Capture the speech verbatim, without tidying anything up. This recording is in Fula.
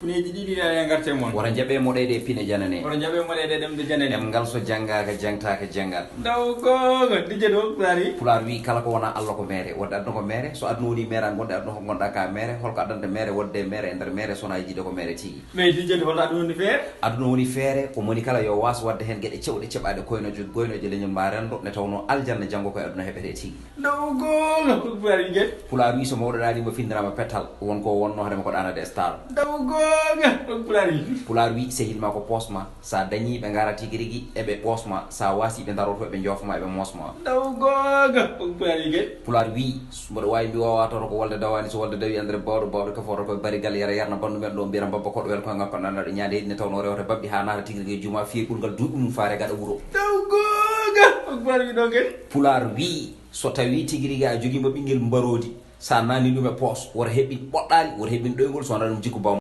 Pineeji ɗiɗi ina e ngarte mon. Wota njaɓe moɗeede e pine janane. Wota njaɓe moɗeede e ɗemɗe janane. Ɗemngal so janngaaka, jangtaaka, janngal. Ndaw goonga, dijje ɗo, Pulaar wi. Pulaar wi, kala ko wonaa Allah ko meere. Wonde aduna ko meere, so aduna woni meere, an wonde aduna ko ngonɗaa ka meere, holko addanta meere wonde meere e nder meere, so wonaa yiɗde ko meere tigi. Mais dijje ɗo, holno aduna woni feere? Aduna woni feere, ko moni kala yo waas waɗde heen geɗe cewɗe ceɓaaɗe koynooje, goynooje leñol ma renndo, nde tawnoo aljanna janngo ko e aduna heɓetee tigi. Ndaw goonga, ko Pulaar wi ngel. Pulaar wi, so mawɗo ɗaaniima, finndiraama pettal, won ko wonno haade makko ɗaanade e star. Ndaw goonga, ko Pulaar wi. Pulaar wi, sehil ma ko poos ma, sa dañii ɓe ngara tigi rigi eɓe ɓoos ma, sa waasi ɓe ndaroto eɓe njoofa ma eɓe moos ma. Ndaw goonga, ko Pulaar wi ngel. Pulaar wi, mboɗo waawi mbi waawa taw ko wolde dawaani, so wolde dawi andere bawɗo bawɗo kafoto koye barigal yara yarna banndum en ɗo mbiyata mbabba koɗo wel koye ngakko nannaɗo ñaande heɗi ne tawnoo rewata babɓe haa naata tigi rigi e juuma fiye ɓulngal duuɓi mum faare gaɗa wuro. Ndaw goonga, ko Pulaar wi ɗo ngel. Pulaar wi, so tawi tigi rigi a jogiima ɓinngel mbaroodi, sa naani ɗum e poos, wota heɓin ɓoɗɗaali, wota heɓin ɗoyngol, so wonaa ɗum jikku bawma.